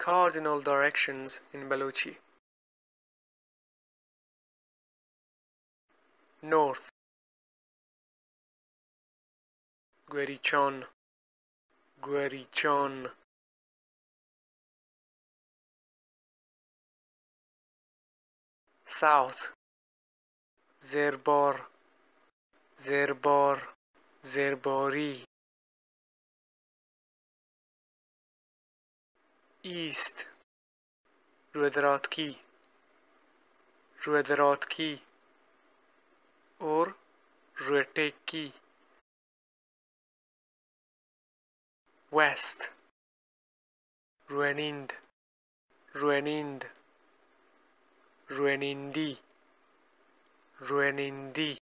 Cardinal directions in Balochi. North. گوریچان، گوریچان. South. زربار، زربار، زرباری. East. رودراتکی، رودراتکی اور رودٹیکی. West. روانیند، روانیند، روانیندی، روانیندی.